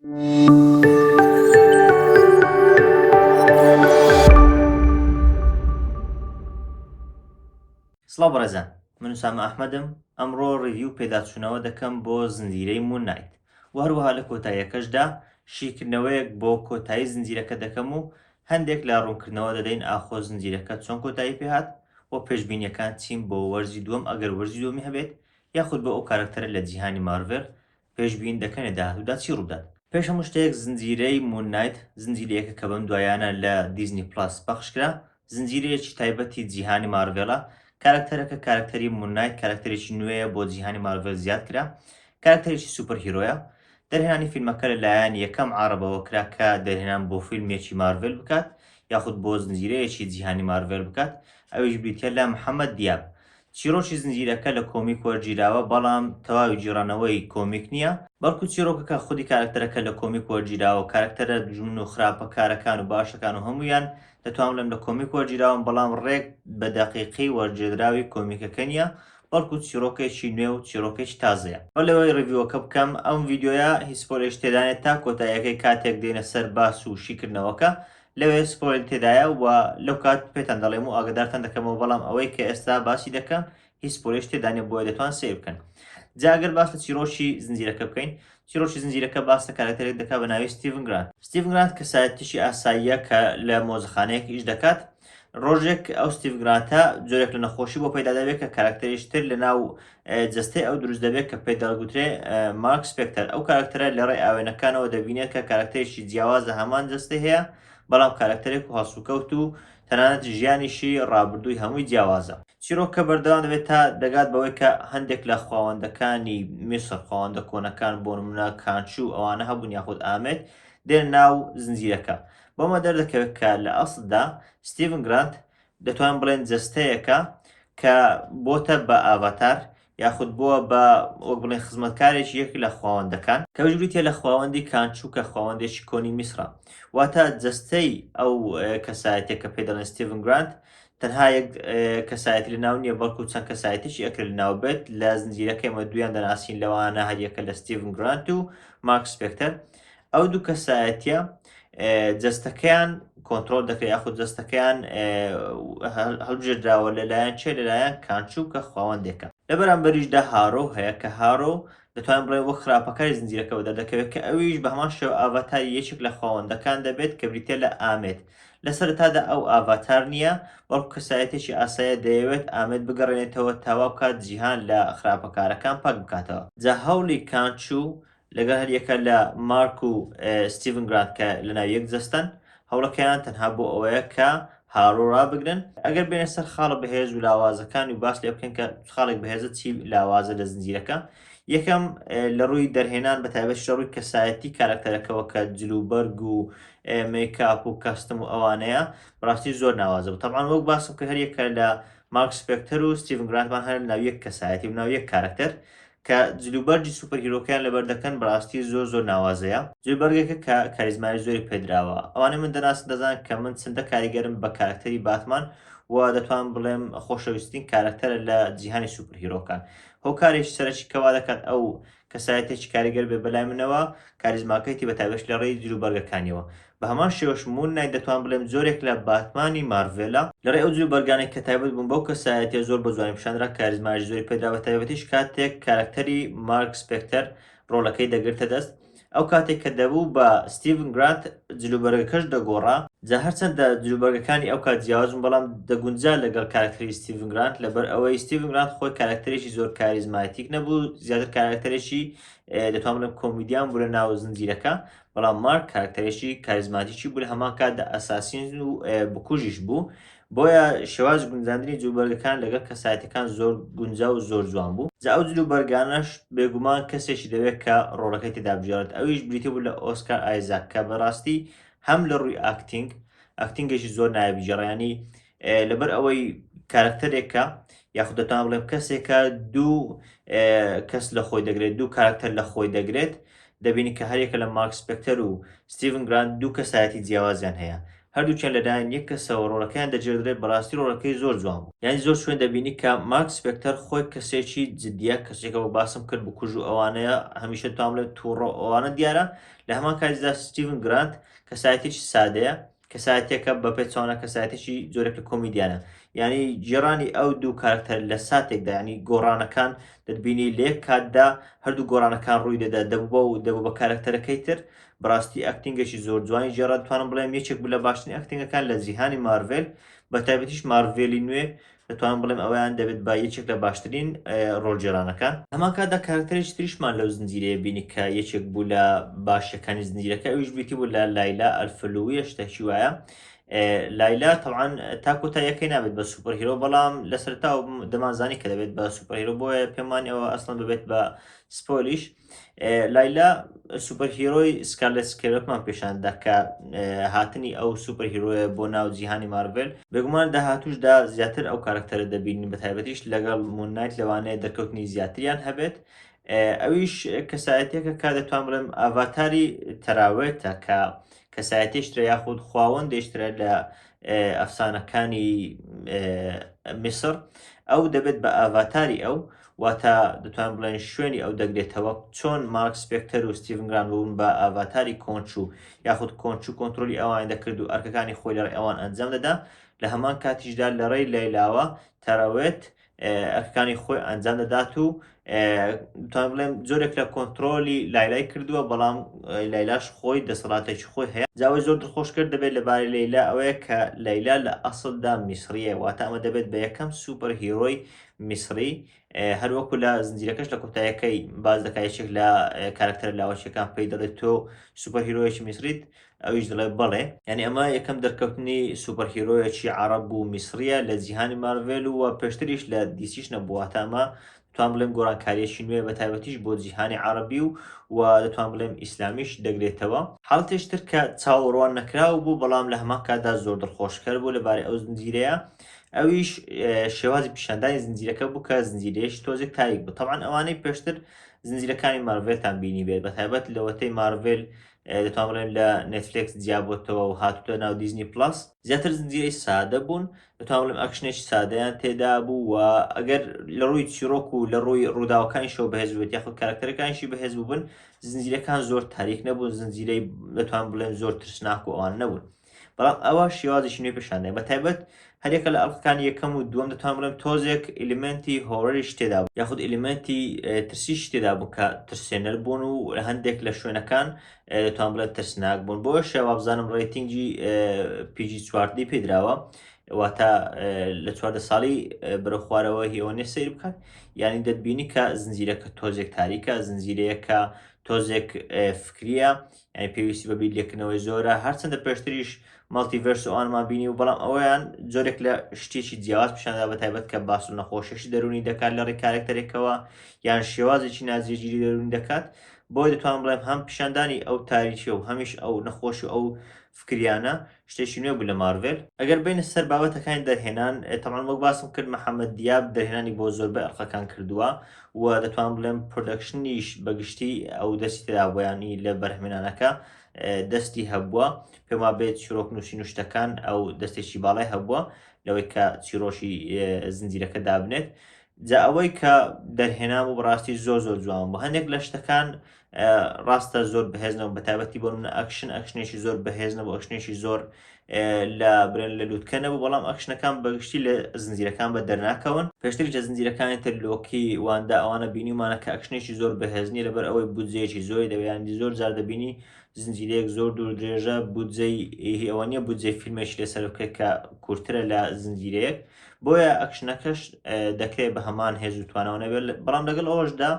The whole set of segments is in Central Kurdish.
سڵاو بەڕێزان من ئوسامە ئەحمەدم ئەمڕۆ review پێداچوونەوە دەکەم بۆ زنجیرەی Moon Knight و هەروەها لە کۆتاییەکەشدا شیکردنەوەیەک بۆ کۆتایی زنجیرەکە دەکەم و هەندێک لە ڕوونکردنەوە دەدەین ئاخۆ زنجیرەکە چۆن کۆتایی پێهات و پێشبینیەکان چین بۆ وەرزی دووەم ئەگەر وەرزی دووەمی هەبێت یاخود بۆ ئەو کارەکتەرە لە جیهانی مارڤێل پێشبین دەکەن لە داهاتوودا چی ڕووبدات. پێش هەموو شتێک زنجیرەی Moon Knight زنجیرەیەکە کە بەم دوایانە لە Disney Plus پەخشکرا، زنجیرەیەکی تایبەتی جیهانی مارڤێڵە، کارەکتەرەکە کارەکتەری Moon Knight کارەکتەرێکی نوێیە بۆ جیهانی مارڤێل زیاد کرا، کارەکتەرێکی superhero یە، دەرهێنانی فیلمەکە لەلایەن یەکەم عەڕەبەوە کرا کە دەرهێنان بۆ فیلمێکی مارڤێل بکات یاخود بۆ زنجیرەیەکی جیهانی مارڤێل بکات ئەویش بریتیە لە محەمەد دیاب چیڕۆکی زنجیرەکە لە کۆمیک وەرگیراوە، بەڵام تەواوی گێڕانەوەی کۆمیک نییە، بەڵکو چیڕۆکەکە خودی کارەکتەرەکە لە کۆمیک وەرگیراوە، کارەکتەرە دوژمن و خراپەکارەکان و باشەکان و هەموویان دەتوانم بڵێم لە کۆمیک وەرگیراون، بەڵام ڕێک بە دەقیقی وەرگێردراوی کۆمیکەکە نییە، بەڵکو چیڕۆکێکی نوێ و چیڕۆکێکی تازەیە. بەر لەوەی review ەکە بکەم، ئەم ڤیدیۆیە هیچ spoiler ێکی تێدانیە تا کۆتاییەکەی کاتێک دێینە سەر باس و شیکردنەوەکە، لەوێ spoiler تێدایە و لەو کات پێتان دەڵێم و ئاگادارتان دەکەمەوە بەڵام ئەوەی کە ئێستا باسی دەکەم هیچ spoiler ش تێدا نیە بۆیە دەتوان سەیر بکەن جا ئەگەر باس لە چیرۆکی زنجیرەکە بکەین چیرۆکی زنجیرەکە باس لە کارەکتەرێک دەکات بە ناوی ستیڤن گرانت ستیڤن گرانت کەسایەتیی ئاساییە کە لە مۆزەخانەیەک ئیش دەکات ڕۆژێک ئەو ستیڤ گرانتە جۆرێک لە نەخۆشی بۆ پەیدا دەبێت کە کارکتەریش تر لە ناو جەستەی ئەو دروست دەبێت کە پێی دەگوترێ مارک سپێکتەر ئەو کارکتەرە لە ڕێی ئاوێنەکانەوە دەبینێت کە کارکتەرێکی جیاوازە هەمان جەستەی هەیە بەڵام کارکتەرێک و هەڵسوکەوت و تەنانەت ژیانیشی ڕابردووی هەمووی جیاوازە. چیرۆکەکە بەردەوام دەبێت تا دەگات بەوەی کە هەندێک لە خواوەندەکانی میسر، خواوەندە کۆنەکان بۆ نمونە کانچو ئەوانە هەبوون یاخود ئامێت دێنە ناو زنجیرەکە. بەمە دەردەکەوێت کە لە ئەسڵدا ستیڤن گرانت دەتوانین بڵێن جەستەیەکە کە بۆتە بە ئاڤاتار یاخود بووە بە وەک بڵێن خزمەتکارێکی یەک لە خواوەندەکان کە ئەویش بریتیە لە خواوەندی کانچو کە خواوەندێکی کۆنی میسرە واتە جەستەی ئەو کەسایەتیە کە پێی دەڵێن ستیڤن گرانت تەنها یەک کەسایەتی لە ناو نییە بەڵکو چەند کەسایەتێکی ئەکرێت لە ناو بێت لە زنجیرەکە ئێمە دویان دەناسین لەوانە هەریەکە لە ستیڤن گرانت و مارک سپێکتەر ئەو دوو کەسایەتیە جەستەکەیان کۆنترۆل دەکرێت یاخود جەستەکەیان هەڵبژێردراوە لەلایەن چێ لەلایەن کانچو کە خواوەندێکە لە بەرامبەریشدا هارۆ هەیە کە هارۆ دەتوانین بڵێن وەک خراپەکاری زنجیرەکەوە دەردەکەوێت کە ئەویش بە هەمان شێوە ئاڤاتاری یەکێک لە خواوەندەکان دەبێت کە بریتە لە ئامێت لە سەرەتادا ئەو ئاڤاتار نییە بەڵکو کەسایەتێکی ئاسایە دەیەوێت ئامێت بگەڕێنێتەوە تا وا بکات جیهان لە خراپەکارەکان پاک بکاتەوە جا هەوڵی کانچو لەگەڵ هەریەکە لە مارک و ستیڤن گرانت کە لەناو یەک جەستەن، هەوڵەکەیان تەنها بۆ ئەوەیە کە هارۆ ڕابگرن. ئەگەر بێنە سەر خاڵە بەهێز و لاوازەکان و باس لێ بکەین کە خاڵێک بەهێزە چی لاوازە لە زنجیرەکە، یەکەم لە ڕووی دەرهێنان بە تایبەتیش لە ڕووی کەسایەتی کارەکتەرەکەوە کە جلوبەرگ و مەیکاپ و costume و ئەوانەیە بەڕاستی زۆر ناوازە بوو. تەبعەن وەک باسم کرد هەریەکە لە مارک سپێکتەر و ستیڤن گرانتمان هەر لەناو یەک کەسایەتی و ناو یەک کارەکتەر کە جلوبەرگی superhero کەیان لەبەر دەکەن بەڕاستی زۆر زۆر ناوازەیە. جلوبەرگێکە کە کاریزمای زۆری پێدراوە. ئەوانەی من دەناسن دەزانن کە من چەندە کاریگەرم بە کارەکتەری باتمان و دەتوانم بڵێم خۆشەویستترین کارەکتەرە لە جیهانی superhero کان. هۆکارێکی سەرەکی کە وا دەکات ئەو کەسایەتیەکی کاریگەر بێت بەلای منەوە کاریزماکەیتی بەتایبەتیش لە ڕێی جلوبەرگەکانیەوە. بە هەمان شێوەش موون نایت دەتوانم بڵێم جۆرێک لە باتمانی مارڤێلە، لە ڕێی ئەو جلوبەرگانەی کە تایبەت بوون بەو کەسایەتیە زۆر بە جوانی پیشاندرا کاریزمایەکی زۆری پێدرا بە تایبەتیش کاتێک کارەکتەری مارک سپێکتەر ڕۆڵەکەی دەگرتە دەست ئەو کاتێک کە دەبوو بە ستیڤن گرانت جلوبەرگەکەش دەگۆڕا، جا هەرچەندە جلوبەرگەکانی ئەو کات جیاواز بوون بەڵام دەگونجا لەگەڵ کارەکتەری ستیڤن گرانت لەبەر ئەوەی ستیڤن گرانت خۆی کارەکتەرێکی زۆر charismatic نەبوو زیاتر کارەکتەرێکی دەتوانم بڵێم کۆمیدیان بوو لە ناو زنجیرەکە بەڵام مارک کارەکتەرێکی کاریزماتیکی بوو لە هەمان کاتدا assassin و بکوژیش بوو بۆیە شێوازی گونجاندنی جلوبەرگەکان لەگەڵ کەسایەتەکان زۆر گونجا و زۆر جوان بوو جا ئەو جلوبەرگانەش بێگومان کەسێکی دەوێت کە ڕۆڵەکەی تێدا بگێڕێت ئەویش بریتی بوو لە ئۆسکار ئایزاک کە بەڕاستی هەم لە ڕووی acting acting ێکی زۆر نایابی گێڕا لەبەر ئەوەی کارکتەرێکە یاخود دەتوانم بڵێم کەسێکە دوو کەس لە خۆی دەگرێت دوو کارکتەر لە خۆی دەگرێت دەبینی کە هەریەکە لە مارک سپێکتەر و ستیڤن گرانت دوو کەسایەتی جیاوازیان هەیە. هەردووکیان لەلایەن یەک کەسەوە ڕۆڵەکەیان دەگێڕدرێت بەڕاستی ڕۆڵەکەی زۆر جوان بوو. یانی زۆر شوێن دەبینی کە مارک سپێکتەر خۆی کەسێکی جدیە کەسێکە وەک باسم کرد بکوژ و ئەوانەیە هەمیشە توان بڵێم توڕە و ئەوانە دیارە لە هەمان کاتیشدا ستیڤن گرانت کەسایەتێکی سادەیە کەسایەتیەکە بە پێچەوانە کەسایەتێکی جۆرێک لە کۆمیدیانە یعنی گێڕانی ئەو دوو کارکتەر لە ساتێکدا ینی گۆڕانەکان دەتبینی لە یەک کاتدا هەردوو گۆڕانەکان ڕووی دەدا دەبوو بە و دەبوو بە کارکتەرەکەی تر بەڕاستی acting ێکی زۆر جوانی گێڕا دەتوانم بڵێم یەکێک بوو لە باشترین acting ەکان لە جیهانی مارڤێل بە تایبەتیش مارڤێلی نوێ دەتوانم بڵێم ئەویان دەبێت بە یەکێک لە باشترین ڕۆڵگێڕانەکان. هەمان کاتدا کارەکتەرێکی تریشمان لەو زنجیرەیە بینی کە یەکێک بوو لە باشەکانی زنجیرەکە ئەویش بریتی بوو لە لایلا ئەلفلویە شتێکی وایە لایلا تەوان تا کۆتاییەکەی نابێت بە superhero بەڵام لە سەرەتاوە دەمانزانی کە دەبێت بە superhero بۆیە پێمانی ئەوە ئەسڵەن ببێت بە spoil یش لایلا superhero ی سکارلێت سکێرەپمان پیشاندا کە هاتنی ئەو superhero یە بۆ ناو جیهانی مارڤێل بێگومان داهاتوشدا زیاتر ئەو کارکتەرە دەبینین بە تایبەتیش لەگەڵ مون نایت لەوانەیە دەرکەوتنی زیاتریان هەبێت ئەویش کەسایەتێکە کە دەتوان بڵێم ئاڤاتاری تەراوێتە کە کەسایەتێشترە یاخود خواوەندێشترە لە ئەفسانەکانی میسر ئەو دەبێت بە ئاڤاتاری ئەو واتە دەتوانین بڵێین شوێنی ئەو دەگرێتەوە، چۆن مارک سپێکتەر و ستیڤن گرانت ببوون بە ئاڤاتاری کۆنچو، یاخود کۆنچو کۆنترۆلی ئەوانی دەکرد و ئەرکەکانی خۆی لەڕێی ئەوان ئەنجام دەدا، لە هەمان کاتیشدا لەڕێی لەیلاوە تاراوێت ئەرکەکانی خۆی ئەنجام دەدات و دەتوانین بڵێم جۆرێک لە کۆنترۆلی لایلای کردووە، بەڵام لەیلاش خۆی دەسەڵاتێکی خۆی هەیە. جا ئەوەی زۆر دڵخۆشکەر دەبێت لەبارەی لەیلا ئەوەیە کە لەیلا لە ئەسڵدا میسڕییە، واتە ئەمە دەبێت بە یەکەم superhero ی میسڕی هەروەکو لە زنجیرەکەش لە کۆتایەکەی باس دەکات یەکێک لە کارکتەرە لاوەکیەکان پێی دەڵێت تۆ superhero یەکی میسریت ئەویش دەڵێ بەڵێ یعنی ئەمە یەکەم دەرکەوتنی superhero یەکی عەڕەب و میسریە لە جیهانی مارڤێل و پێشتریش لە دیسیش نەبووە تا ئەمە دەتوان بڵێم گۆڕانکاریەکی نوێ بە تایبەتیش بۆ جیهانی عەڕەبی و و دەتوان بڵێم ئیسلامیش دەگرێتەوە. حاڵەتێکی تر کە چاوەڕوان نەکراو بوو بەڵام لە هەمان کاتدا زۆر دڵخۆشکەر بوو لەبارەی ئەو زنجیرەیە ئەویش شێوازی پیشاندانی زنجیرەکە بوو کە زنجیرەیەکی تۆزێک تاریک بوو تەبعەن ئەوانەی پێشتر زنجیرەکانی مارڤێلتان بینی بێت بە تایبەت لەوەتەی مارڤێل دەتوان بڵێم لە نێتفلێکس جیابۆتەوە و هاتوتە ناو دیزنی پڵەس زیاتر زنجیرەی سادە بوون دەتوان بڵێم ئەکشنێکی سادەیان تێدا بوو و ئەگەر لە ڕووی چیرۆک و لە ڕووی ڕووداوەکانیشەوە بەهێز بێت یاخود کارکتەرەکانیشی بەهێز بووبن زنجیرەکان زۆر تاریک نەبوون زنجیرەی دەتوان بڵێم زۆر ترسناک و ئەوان نەبوون بەڵام ئەوە شێوازێکی نوێ پێشاندای بە تایبەت هەریەکە لە ئەڵقەکانی یەکەم و دووەم دەتوان بڵێم تۆزێک element ی horror یش تێدا بوو یاخود element ی ترسیش تێدا بوو کە ترسێنەر بوون و هەندێک لە شوێنەکان دەتوان بڵێن ترسناک بوون بۆیە وابزانم rating ی PG 14 پێدراوە واتە لە 14 ساڵی بەرەو خوارەوە هی ئەوە نیە سەیر بکات یعنی دەتبینی کە زنجیرەکە تۆزێک تاریکە زنجیرەیەکە تۆزێک فکریە یعنی پێویستی بە بیر لێکردنەوەی زۆرە هەرچەندە پێشتریش multiverse و ئەوانمان بینی و بەڵام ئەویان جۆرێک لە شتێکی جیاواز پیشاندا بە تایبەت کە باس و نەخۆشیی دەروونی دەکات لە ڕێی کارەکتەرێکەوە یان شێوازێکی ناجێگیری دەروونی دەکات بۆیە دەتوانم بڵێم هەم پیشاندانی ئەو تاریکیە و هەمیش ئەو نەخۆشی و ئەو فکریانە شتێکی نوێ بوو لە مارڤێل. ئەگەر بێینە سەر بابەتەکانی دەرهێنان، تەبعەن وەک باسم کرد محەمەد دیاب دەرهێنانی بۆ زۆربەی ئەڵقەکان کردووە و دەتوانم بڵێم production یش بە گشتی ئەو دەستی تێدا بووە یانی لە بەرهەمهێنانەکە دەستی هەبووە پێم وابێت چیرۆک نووسین و شتەکان ئەو دەستێکی باڵای هەبووە لەوەی کە چیرۆکی زنجیرەکە دابنێت جا ئەوەی کە دەرهێنان بوو بەڕاستی زۆر زۆر جوان بوو هەندێک لە شتەکان ڕاستە زۆر بەهێز نەبوو بەتایبەتی بۆ منە action action ێکی زۆر بەهێز نەبوو ئەکشنێکی زۆر لە برێن لە لوتکە نەبوو بەڵام ئەکشنەکان بەگشتی لە زنجیرەکان بە دەرناکەون پێشتر لە زنجیرەکانی تر لۆکی واندا ئەوانە بینیمانە کە ئەکشنێکی زۆر بەهێز نیە لەبەر ئەوەی بودجەیەکی زۆری دەوێت زۆر جار دەبینی زنجیرەیەک زۆر دوور درێژە بودجەی ئەوە نیە بودجەی فیلمێکی لەسەر بکرێت کە کورترە لە زنجیرەیەک بۆیە ئەکشنەکەش دەکرێت بە هەمان هێز و توانەوە نەبێت بەڵام لەگەڵ ئەوەشدا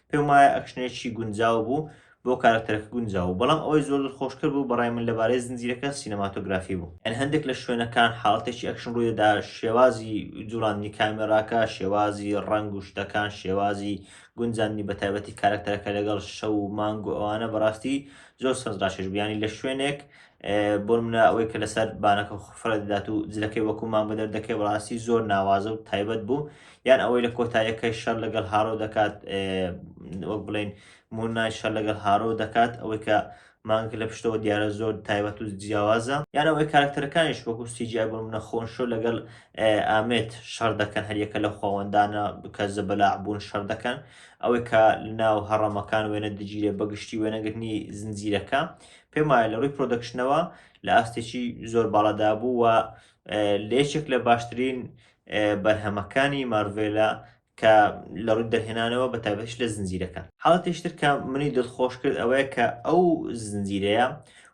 پێم وایە ئەکشنێکی گونجاو بوو بۆ کارەکتەرەکە گونجاو بوو بەڵام ئەوەی زۆر دڵخۆشکەر بوو بەڕای من لەبارەی زنجیرەکە سینەماتۆگرافی بوو یانی هەندێک لە شوێنەکان حاڵەتێکی ئەکشن ڕووی دەدا شێوازی جوڵاندنی کامێراکە شێوازی ڕەنگ و شتەکان شێوازی گونجاندنی بەتایبەتی کارەکتەرەکە لەگەڵ شەو و مانگ و ئەوانە بەڕاستی زۆر سەرنجڕاکێش بوو یانی لە شوێنێک بۆ منە ئەوەی کە لەسەر بانەکە فڕێ دەدات و جلەکەی وەکو مانگ بەدەر دەکەی بەڕاستی زۆر ناوازە و تایبەت بوو یان ئەوەی لە کۆتاییەکەی شەڕ لەگەڵ هارۆ دەکات وەک بڵێن مون نایت شەڕ لەگەڵ هارۆ دەکات ئەوەی کە مانگەکە لە پشتەوە دیارە زۆر تایبەت و جیاوازە. یان ئەوەی کارەکتەرەکانیش وەکو CGI بۆ نمونە خۆنشۆ لەگەڵ ئامێت شەڕ دەکەن هەریەکە لەو خواوەندانە کە زەبەلاح بوون شەڕ دەکەن ئەوەی کە لەناو هەڕەمەکان وێنە دەگیرێ بەگشتی وێنەگرتنی زنجیرەکە پێم وایە لە ڕووی production ەوە لە ئاستێکی زۆر باڵادا بوو و لە یەکێک لە باشترین بەرهەمەکانی مارڤێلە کە لە ڕووی دەرهێنانەوە بە تایبەتیش لە زنجیرەکان. حاڵەتێکی تر کە منی دڵخۆش کرد ئەوەیە کە ئەو زنجیرەیە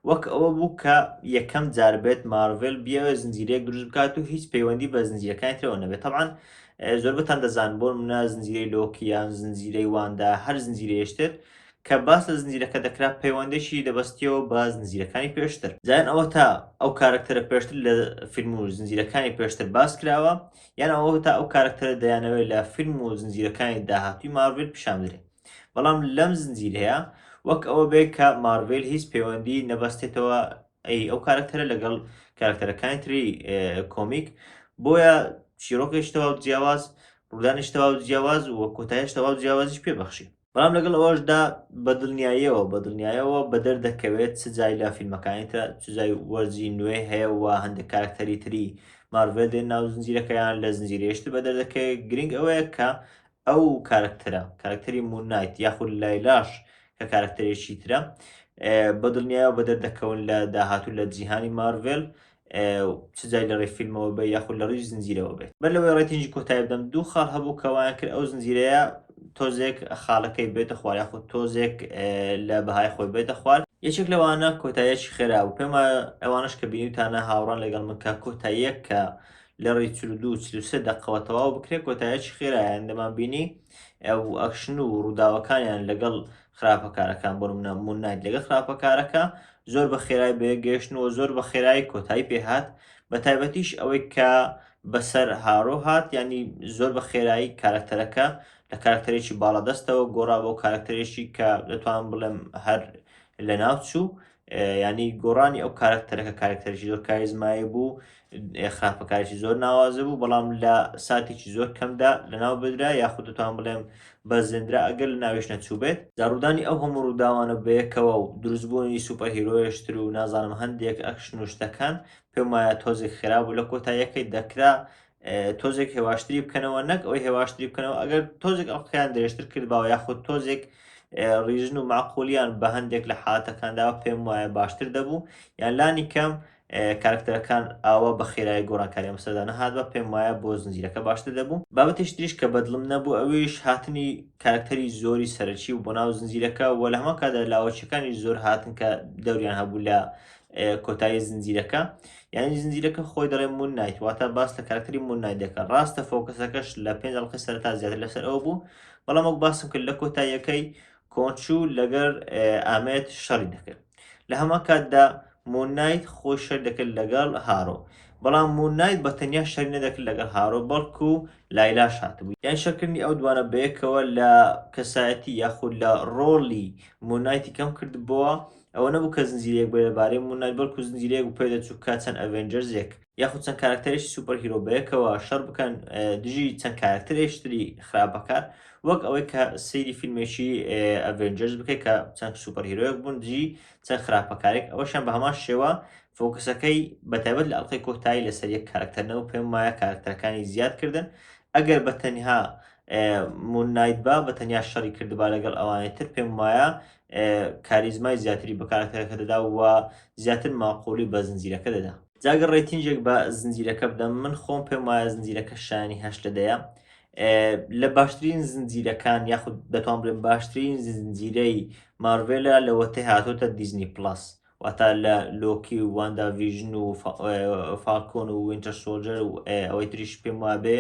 وەک ئەوە بوو کە یەکەم جار بێت مارڤێل بیەوێت زنجیرەیەک دروست بکات و هیچ پەیوەندی بە زنجیرەکانی ترەوە نەبێت تەبعەن زۆربەتان دەزان بۆ نمونە زنجیرەی لۆکی یان زنجیرەی واندا هەر زنجیرەیەش تر کە باس لە زنجیرەکە دەکرا پەیوەندێکی دەبەستیەوە بە زنجیرەکانی پێشتر جا یان ئەوە تا ئەو کارەکتەرە پێشتر لە فیلم و زنجیرەکانی پێشتر باس کراوە یان ئەوە تا ئەو کارەکتەرە دەیانەوێت لە فیلم و زنجیرەکانی داهاتووی مارڤێل پیشان بدرێت بەڵام لەم زنجیرەیە وەک ئەوە بێ کە مارڤێل هیچ پەیوەندی نەبەستێتەوە ئەی ئەو کارەکتەرە لەگەڵ کارەکتەرەکانی تری کۆمیک بۆیە چیرۆکێکی تەواو جیاواز ڕوودانیش تەواو جیاواز و کۆتایش تەواو جیاوازیش پێبەخشی بەڵام لەگەڵ ئەوەشدا بە دڵنیاییەوە بە دڵنیایەوە بەدەر دەکەوێت چ جای لە فیلمەکانی ترە چ جای وەرزی نوێ هەیە و هەندێک کارکتەری تری مارڤێل دێن ناو زنجیرەکەیان لە زنجیرەیەشتر بەدەر دەکەوێت گرنگ ئەوەیە کە ئەو کارکتەرە کارکتەری مون نایت یاخود لایلاش کە کارکتەرێکی ترە بە دڵنیایەوە بەدەر دەکەون لە داهاتوو لە جیهانی مارڤێل چ جای لە ڕێی فیلمەوە بێت یاخود لە ڕووی زنجیرەوە بێت. بەر لەوەی rating ی کۆتایی بدەم دوو خاڵ هەبوو کە وایان کرد ئەو زنجیرەیە تۆزێک خاڵەکەی بێتە خوار یاخود تۆزێک لە بەهای خۆی بێتە خوار. یەکێک لەوانە کۆتاییەکی خێرا بوو پێم وایە ئەوانەش کە بینیوتانە هاوڕان لەگەڵ من کە کۆتاییەک کە لە ڕێی 42 43 دەقەوە تەواو بکرێت کۆتاییەکی خێرایە یان دەمانبینی ئەو ئەکشن و ڕووداوەکانیان لەگەڵ خراپەکارەکان بۆ نمونە مون نایت لەگەڵ خراپەکارەکە زۆر بە خێرای بەیەک گەیشتن و زۆر بە خێرایی کۆتایی پێهات بە تایبەتیش ئەوەی کە بەسەر هارۆ هات ینی زۆر بە خێرایی کارکتەرەکە لە کارکتەرێکی باڵادەستەوە گۆڕا بۆ کارکتەرێکی کە دەتوانم بڵێم هەر لەناو چوو ینی گۆڕانی ئەو کارکتەرەکە کارکتەرێکی زۆر کاریزمایی بوو خراپەکارێکی زۆر ناوازە بوو بەڵام لە ساتێکی زۆر کەمدا لەناو بدرا یاخود دەتوان بڵێم بەزێندرا ئەگەر لە ناویش نەچووبێت. جا ڕوودانی ئەو هەموو ڕووداوانە بەیەکەوە و دروستبوونی superhero یش تر و نازانم هەندێک ئەکشن و شتەکان پێم وایە تۆزێک خێرا بوو لە کۆتاییەکەی دەکرا تۆزێک هێواشتری بکەنەوە نەک ئەوەی هێواشتری بکەنەوە ئەگەر تۆزێک ئەڵقەیان درێژتر کردباوە یاخود تۆزێک reason و معقولیان بە هەندێک لە حالەتەکانداوە پێم وایە باشتر دەبوو یان لانی کەم کارکتەرەکان ئاوا بە خێرایی گۆڕانکاریان بەسەردا نەهاتبا پێم وایە بۆ زنجیرەکە باشتر دەبوو. بابەتێکی تریش کە بەدڵم نەبوو ئەویش هاتنی کارکتەری زۆری سەرەکی بوو بۆ ناو زنجیرەکە و لە هەمان کاتدا لاوەکیەکانیش زۆر هاتن کە دەوریان هەبوو لە کۆتایی زنجیرەکە یعنی زنجیرەکە خۆی دەڵێ مون نایت واتە باس لە کارکتەری مون نایت دەکات ڕاستە focus ەکەش لە پێنج ئەڵقەی سەرەتا زیاتر لەسەر ئەوە بوو بەڵام وەک باسم کرد لە کۆتاییەکەی کۆنچو لەگەر ئامێت شەڕی دەکرد لە هەمان کاتدا مون نایت خۆی شەر دەکرد لەگەڵ هارۆ بەڵام مون نایت بە تەنیا شەری نەدەکرد لەگەڵ هارۆ بەڵکو لایلاش هاتبوو یان شەرکردنی ئەو دوانە بەیەکەوە لە کەسایەتی یاخود لە ڕۆڵی مون نایتی کەم کردبووە ئەوە نەبوو کە زنجیرەیەک بێ لەبارەی مون نایت بەڵکو زنجیرەیەک بوو پێدەچوو کە چەند Avengers ێک یاخود چەند کارەکتەرێکی superhero بەیەکەوە شەڕ بکەن دژی چەند کارەکتەرێکی تری خراپەکار وەک ئەوەی کە سەیری فیلمێکی Avengers بکەیت کە چەند superhero یەک بوون دژی چەند خراپەکارێک ئەوەشیان بە هەمان شێوە focus ەکەی بە تایبەت لە ئەڵقەی کۆتایی لەسەر یەک کارەکتەر نەبوو پێم وایە کارەکتەرەکانی زیاد کردن ئەگەر بە تەنها مون نایت با بە تەنیا شەڕی کردبا لەگەڵ ئەوانی تر پێم وایە کاریزمای زیاتری بە کارەکتەرەکە دەدا و زیاتر ماقولی بە زنجیرەکە دەدا. جا گەر rating ێک بە زنجیرەکە بدەم من خۆم پێم وایە زنجیرەکە شایانی هەشت لە دەیە لە باشترین زنجیرەکان یاخود دەتوان بڵێم باشترین زنجیرەی مارڤێلە لەوەتەی هاتۆتە دیزنی پڵەس واتا لە لۆکی و واندا ڤیژن و فالکۆن و وینتەر سۆلجەر و ئەوەی تریش پێم وابێ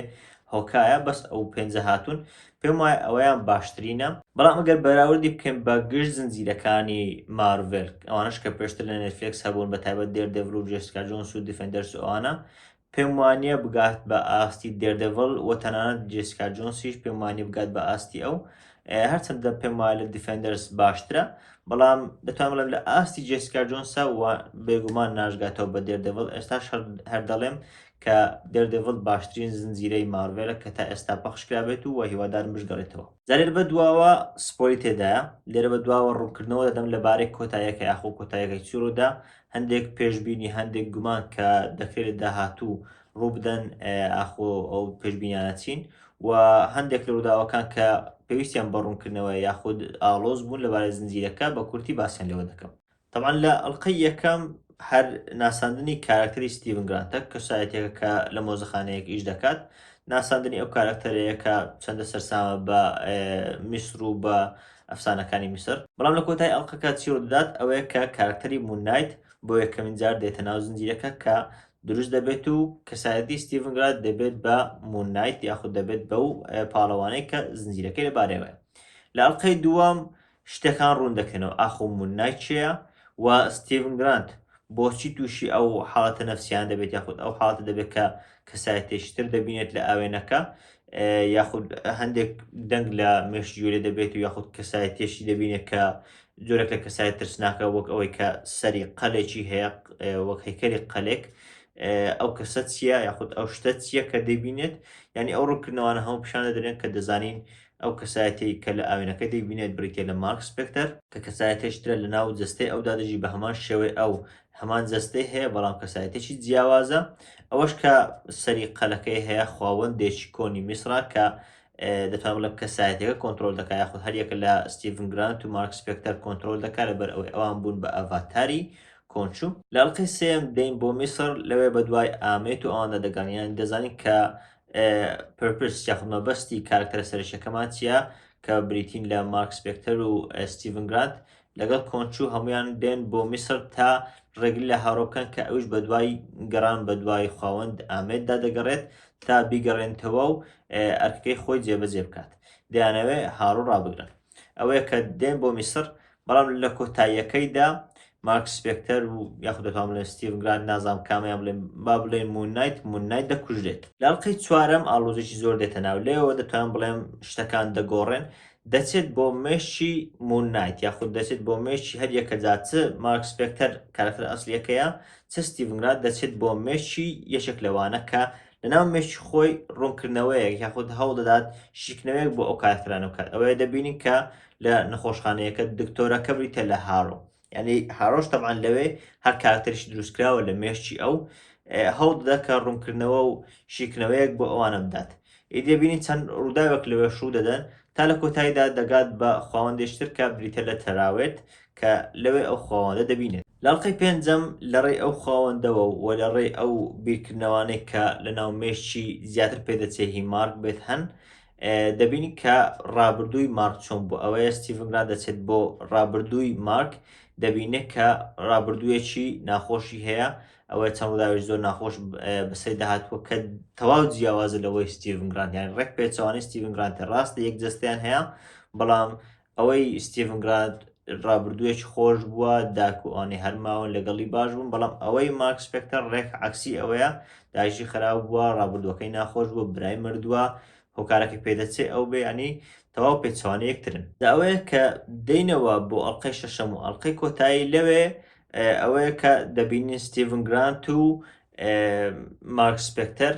هۆکایە بەس ئەو پێنجە هاتوون پێم وایە ئەوەیان باشترینە بەڵام ئەگەر بەراوردی بکەین بە گشت زنجیرەکانی مارڤێل ئەوانەش کە پێشتر لە نێتفلێکس هەبوون بە تایبەت دێردێڤڵ و جێسیکا جۆنس و دیفێندەرس و ئەوانە پێم وانییە بگات بە ئاستی دێردێڤڵ و تەنانەت جێسیکا جۆنسیش پێم وانییە بگات بە ئاستی ئەو هەرچەندە پێم وایە لە دیفێندەرس باشترە بەڵام دەتوانم بڵێم لە ئاستی جێسیکا جۆنسە و بێگومان ناشگاتەوە بە دێردێڤڵ ئێستاش هەر دەڵێم کە Daredevil باشترین زنجیرەی مارڤێلە کە تا ئێستا پەخش کرابێت و وە هیوادارم بشگەڕێتەوە. جا لێرە بە دواوە spoil ی تێدایە، لێرە بە دواوە ڕوونکردنەوە دەدەم لەبارەی کۆتاییەکە یاخۆ کۆتاییەکەی چی ڕوودا، هەندێک پێشبینی هەندێک گومان کە دەکرێت لە داهاتوو ڕووبدەن ئاخۆ ئەو پێشبینیانە چین و هەندێک لە ڕووداوەکان کە پێویستیان بە ڕوونکردنەوە یاخود ئاڵۆز بوون لەبارەی زنجیرەکە بە کورتی باسیان لێوە دەکەم. تەبعەن لە ئەڵقەی یەکەم هەر ناساندنی کارەکتەری ستیڤن گرانتە، کەسایەتیەکە کە لە مۆزەخانەیەک ئیش دەکات، ناساندنی ئەو کارەکتەرەیە کە چەندە سەرسامە بە میسر و بە ئەفسانەکانی میسر. بەڵام لە کۆتای ئەڵقەکە چی ڕوودەدات ئەوەیە کە کارەکتەری مون نایت بۆ یەکەمین جار دێتە ناو زنجیرەکە کە دروست دەبێت و کەسایەتی ستیڤن گرانت دەبێت بە مون نایت یاخود دەبێت بەو پاڵەوانەی کە زنجیرەکەی لەبارەیەوەیە. لە ئەڵقەی دووەم شتەکان ڕوون دەکرێنەوە ئاخۆ مون نایت کێیە و ستیڤن گرانت بۆچی تووشی ئەو حاڵەتە نەفسیانە دەبێت یاخود ئەو حاڵەتە دەبێت کە کەسایەتێکی تر دەبینێت لە ئاوێنەکە یاخود هەندێک دەنگ لە مێشک گوێ لێ دەبێت و یاخود کەسایەتێکی دەبینێت کە جۆرێک لە کەسایەت ترسناکە وەک ئەوەی کە سەری قەلێکی هەیە وەک هەیکەلی قەلێک ئەو کەسە چییە یاخود ئەو شتە چییە کە دەبینێت یعنی ئەو ڕوونکردنەوانە هەموو پیشان دەدرێن کە دەزانین ئەو کەسایەتیەی کە لە ئاوێنەکە دەیبینێت بریتیە لە مارک سپێکتەر، کە کەسایەتێکی ترە لە ناو جەستەی ئەودا دەژی بە هەمان شێوەی ئەو هەمان جەستەی هەیە بەڵام کەسایەتێکی جیاوازە، ئەوەش کە سەری قەلەکەی هەیە خواوەندێکی کۆنی میسرە کە دەتوانم بڵێم کەسایەتیەکە کۆنترۆل دەکات یاخود هەریەکە لە ستیڤن گرانت و مارک سپێکتەر کۆنترۆل دەکات لەبەر ئەوەی ئەوان بوون بە ئەڤاتاری کۆنچو. لە ئەڵقەی سێیەم دێین بۆ میسر لەوێ بەدوای ئامێت و ئەواندا دەگەڕین یانی دەزانین کە purpose یاخود مەبەستی کارکتەرە سەرەکیەکەمان چییە کە بریتین لە مارک سپێکتەر و ستیڤن گرانت لەگەڵ کۆنچو هەمویان دێن بۆ میسر تا ڕێگری لە هارۆ بکەن کە ئەوش بەدوای گەڕان بەدوای خواوەند ئامێتدا دەگەڕێت تا بیگەڕێنتەوە و ئەرکەکەی خۆی جێبەجێ بکات دەیانەوێ هارۆ ڕابگرن ئەوەیە کە دێن بۆ میسر بەڵام لە کۆتاییەکەیدا مارک سپێکتەر و یاخود دەتوانم بڵێم ستیڤن گرانت نازانم کامیان بڵێم با بڵێن مون نایت مون نایت دەکوژرێت. لە ئەڵقەی چوارەم ئاڵۆزیی زۆر دێتە ناو لێوە دەتوانم بڵێم شتەکان دەگۆڕێن دەچێت بۆ مێشکی مون نایت یاخود دەچێت بۆ مێشکی هەر یەکە جا چ مارک سپێکتەر کارەکتەرە ئەسڵیەکەیە چ ستیڤن گرانت دەچێت بۆ مێشکی یەکێک لەوانە کە لەناو مێشکی خۆی ڕوونکردنەوەیەک یاخود هەوڵدەدات شیکردنەوەیەک بۆ ئەو کارەکتەرانە بکات ئەوەیە دەبینین کە لە نەخۆشخانەیەکە دکتۆرەکە بریتە لە هارۆ یعنی هارۆش تەبعەن لەوێ هەر کارکتەریش دروستکراوە لە مێشکی ئەو هەوڵ دەدا کە ڕوونکردنەوە و شیکردنەوەیەک بۆ ئەوانە بدات ئیدی دەبینین چەند ڕووداوێک لەوێش ڕوو دەدەن تا لە کۆتاییدا دەگات بە خواوەندێکی تر کە بریتە لە تەراوێت کە لەوێ ئەو خواوەندە دەبینێت. لە ئەڵقەی پێنجەم لە ڕێی ئەو خواوەندەوە و لە ڕێی ئەو بیرکردنەوانەی کە لە ناو مێشکی زیاتر پێدەچێ هی مارک بێت هەن دەبینین کە ڕابردووی مارک چۆن بوو ئەوەیە ستیڤن گرانت دەچێت بۆ ڕابردووی مارک دەبینێت کە ڕابردوویەکی ناخۆشی هەیە ئەوەیە چەند ڕووداوێکی زۆر ناخۆش بەسەری داهاتووە کە تەواو جیاوازە لەوەی ستیڤن گرانت یان ڕێک پێچەوانەی ستیڤن گرانت ڕاستە یەک جەستیان هەیە بەڵام ئەوەی ستیڤن گرانت ڕابردوویەکی خۆش بووە، داک و ئەوانەی هەر ماون لەگەڵی باش بوون، بەڵام ئەوەی مارک سپێکتەر ڕێک عەکسی ئەوەیە، دایکی خراپ بووە، ڕابردووەکەی ناخۆش بووە، برای مردووە، هۆکارەکەی پێدەچێ ئەو بێ، یانی تەواو پێچەوانەی یەکترن. جا ئەوەیە کە دێینەوە بۆ ئەڵقەی شەشەم و ئەڵقەی کۆتایی لەوێ ئەوەیە کە دەبینین ستیڤن گرانت و مارک سپێکتەر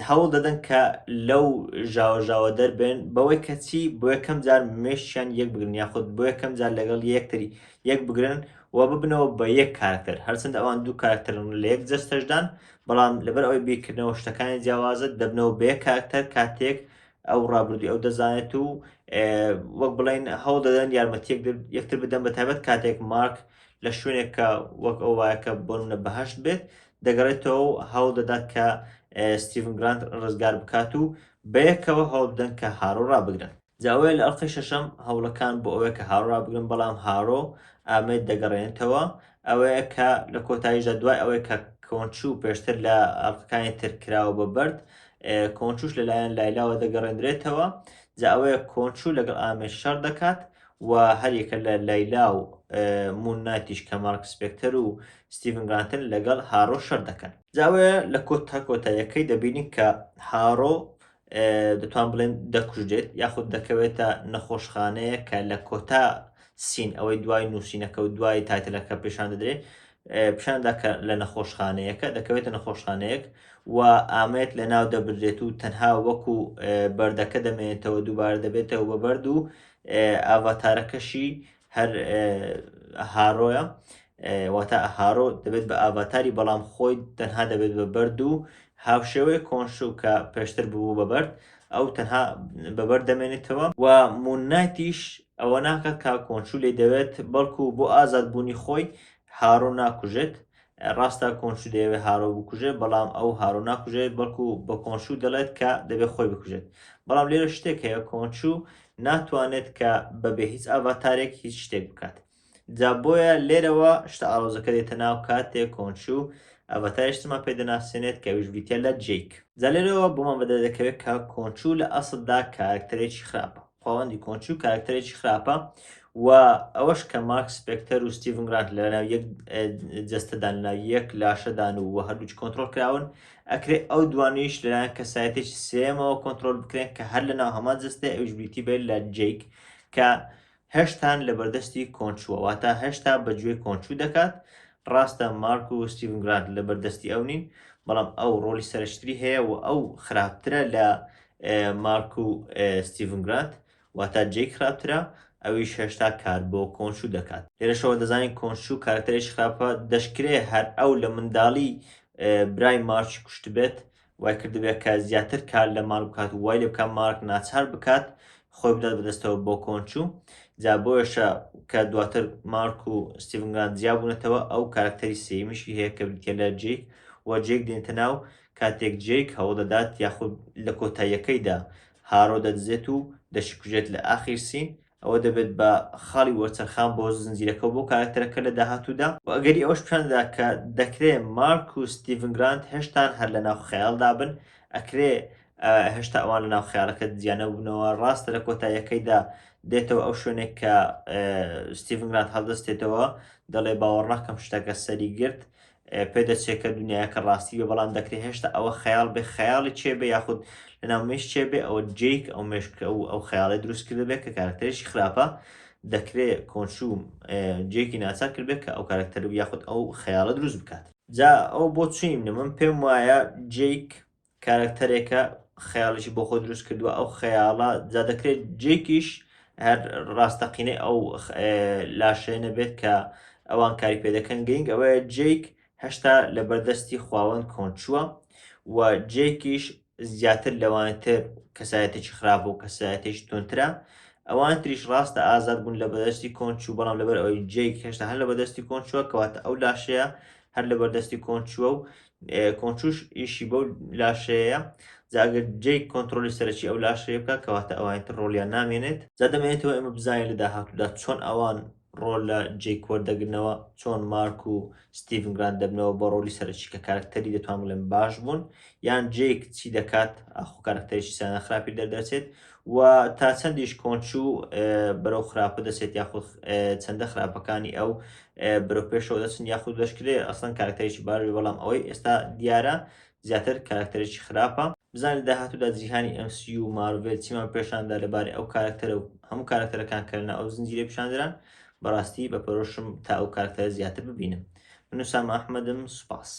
هەوڵ دەدەن کە لەو ژاوەژاوە دەربێن بەوەی کە چی بۆ یەکەم جار مێشکیان یەک بگرن یاخود بۆ یەکەم جار لەگەڵ یەکتری یەک بگرن و ببنەوە بە یەک کارکتەر هەرچەند ئەوان دوو کارکتەرن لە یەک جەستەشدان بەڵام لەبەر ئەوەی بیرکردنەوە شتەکانی جیاوازە دەبنەوە بە یەک کارکتەر کاتێک ئەو ڕابردووی ئەو دەزانێت و وەک بڵێن هەوڵ دەدەن یارمەتی یەکتر بدەن بە تایبەت کاتێک مارک لە شوێنێک کە وەک ئەو وایە کە بۆ نمونە بەهەشت بێت دەگەڕێتەوە و هەوڵ دەدات کە ستیڤن گرانت ڕزگار بکات و بەیەکەوە هەوڵ بدەن کە هارۆ ڕابگرن. جا ئەوەیە لە ئەڵقەی شەشەم هەوڵەکان بۆ ئەوەیە کە هارۆ ڕابگرن بەڵام هارۆ ئامێد دەگەڕێنێتەوە ئەوەیە کە لە کۆتاییشدا دوای ئەوەی کە کۆنچو پێشتر لە ئەڵقەکانی تر کراوە بە بەرد کۆنچوش لەلایەن لایلاوە دەگەڕێندرێتەوە جا ئەوەیە کۆنچو لەگەڵ ئامێد شەڕ دەکات و هەریەکە لە لەیلا و مون نایتیش کە مارک سپێکتەر و ستیڤن گرانتن لەگەڵ هارۆ شەر دەکەن. جا ئەوەیە لە کۆتا کۆتاییەکەی دەبینین کە هارۆ دەتوان بڵێن دەکوژرێت یاخود دەکەوێتە نەخۆشخانەیە کە لە کۆتا scene ئەوەی دوای نووسینەکە و دوای title ەکە پێشان دەدرێت. پیشاندا کە لە نەخۆشخانەیەکە دەکەوێتە نەخۆشخانەیەک و ئامێت لە ناو دەبرێت و تەنها وەکو بەردەکە دەمێنێتەوە دووبارە دەبێتەوە بە بەرد و ئاڤاتارەکەشی هەر هارۆیە واتە هارۆ دەبێت بە ئاڤاتاری بەڵام خۆی تەنها دەبێت بە بەرد و هاوشێوەی کۆنشو کە پێشتر ببوو بە بەرد ئەو تەنها بە بەرد دەمێنێتەوە و مون نایتیش ئەوە ناکات کە کۆنشو لێی دەوێت بەڵکو بۆ ئازادبوونی خۆی هارۆ ناکوژێت ڕاستە کۆنشو دەیەوێت هارۆ بکوژێت بەڵام ئەو هارۆ ناکوژێت بەڵکو بە کۆنشو دەڵێت کە دەبێت خۆی بکوژێت بەڵام لێرە شتێک هەیە کۆنشو ناتوانێت کە بەبێ هیچ ئاڤاتارێک هیچ شتێک بکات جا بۆیە لێرەوە شتە ئاڵۆزەکە دێتە ناو کاتێک کۆنشو ئاڤاتاریش ترمان پێ دەناسێنێت کە ئەویش بریتیە لە جەیک. جا لێرەوە بۆمان بەدەردەکەوێت کە کۆنشو لە ئەسڵدا کارەکتەرێکی خراپە. خواوەندی کۆنشو کارەکتەرێکی خراپە و ئەوەش کە مارک سپێکتەر و ستیڤن گرانت لەناو یەک جەستەدان لەناو یەک لاشەدان و هەردووکی کۆنترۆڵ کراون ئەکرێ ئەو دوانیش لەلایەن کەسایەتێکی سێیەمەوە کۆنترۆل بکرێن کە هەر لەناو هەمان جەستەیە ئەویش بریتی بێت لە جەیک کە هێشتان لەبەردەستی کۆنچووە واتە هێشتا بەگوێی کۆنچوو دەکات، ڕاستە مارک و ستیڤن گرانت لەبەردەستی ئەو نین بەڵام ئەو ڕۆڵی سەرەکیتری هەیە و ئەو خراپترە لە مارک و ستیڤن گرانت واتە جەیک خراپترە ئەویش هێشتا کار بۆ کۆنچوو دەکات. لێرەشەوە دەزانین کۆنچوو کارەکتەرێکی خراپە دەشکرێ هەر ئەو لە منداڵی برای مارکی کوشتبێت وای کردبێت کە زیاتر کار لە مارک بکات و وای لێ بکات مارک ناچار بکات خۆی بدات بەدەستەوە بۆ کۆنچو جا بۆیەشە کە دواتر مارک و ستیڤن گرانت جیا بوونەتەوە ئەو کارکتەری سێیەمیشی هەیە کە بریتیە لە جەیک و جەیک دێنێتە ناو کاتێک جەیک هەوڵدەدات یاخود لە کۆتاییەکەیدا هارۆ دەدزێت و دەشیکوژێت لە ئاخیر scene ئەوە دەبێت بە خاڵی وەرچەرخان بۆ زنجیرەکە و بۆ کارەکتەرەکە لە داهاتوودا، و ئەگەری ئەوەش پیشان دەدات کە دەکرێ مارک و ستیڤن گرانت هێشتان هەر لەناو خەیاڵدا بن، ئەکرێ هێشتا ئەوان لەناو خەیاڵەکە جیا نەبوونەوە، ڕاستە لە کۆتاییەکەیدا دێتەوە ئەو شوێنێک کە ستیڤن گرانت هەڵدەستێتەوە دەڵێ باوەڕ ناکەم شتەکە سەری گرت، پێدەچێت کە دنیاکە ڕاستی بێ بەڵام دەکرێت هێشتا ئەوە خەیاڵ بێ خەیاڵی چێ بێ یاخود لەناو مێشک چێ بێ ئەوە جەیک ئەو مێشک ئەو ئەو خەیاڵی دروست کردبێ کە کارکتەرێکی خراپە دەکرێ کۆنشو جەیکی ناچار کردبێ کە ئەو کارکتەر یاخود ئەو خەیاڵە دروست بکات. جا ئەو بۆ چووی منە من پێم وایە جەیک کارەکتەرێکە خەیاڵێکی بۆ خۆی دروست کردووە ئەو خەیاڵە جا دەکرێت جێکیش هەر ڕاستەقینەی ئەو لاشەیە نەبێت کە ئەوان کاری پێ دەکەن گرنگ ئەوەیە جێک هەشتا لە بەردەستی خواوەند کۆنچووە و جێکیش زیاتر لەوانتر کەسایەتێکی خراپ و کەسایەتێکی توندترە ئەوان تریش ڕاستە ئازاد بوون لە بەدەستی کۆنچوو بەڵام لەبەر ئەوەی جێک هێشتا هەر لە بەدەستی کۆنچووە کەواتە ئەو لاشەیە هەر لە بەردەستی کۆنچووە و کۆنچوش ئیشی بەو لاشەیە جا ئەگەر جەیک کۆنترۆلی سەرەکی ئەو لاشەیە بکات کەواتە ئەوانی تر ڕۆڵیان نامێنێت جا دەمێنێتەوە ئێمە بزانین لە داهاتوودا چۆن ئەوان ڕۆل لە جەیک وەردەگرنەوە چۆن مارک و ستیڤن گرانت دەبنەوە بە ڕۆلی سەرەکی کە کارکتەری دەتوان بڵێم باش بوون یان جەیک چی دەکات ئاخۆ کارکتەرێکی سانە خراپی دەردەچێت و تا چەندیش کۆنچوو بەرەو خراپە دەچێت یاخود چەندە خراپەکانی ئەو بەرەو پێشەوە دەچن یاخود دەشکرێ ئەسڵەن کارکتەرێکی باش بێ بەڵام ئەوەی ئێستا دیارە زیاتر کارکتەرێکی خراپە. بزانین لە داهاتوودا جیهانی MCU و مارڤێل چیمان پێشاندا لەبارەی ئەو کارکتەرە و هەموو کارکتەرەکان کە لەناو ئەو زنجیرەیە پیشاندران بەڕاستی بە پەرۆشم تا ئەو کارکتەرە زیاتر ببینم. من ئوسامە ئەحمەدم سوپاس.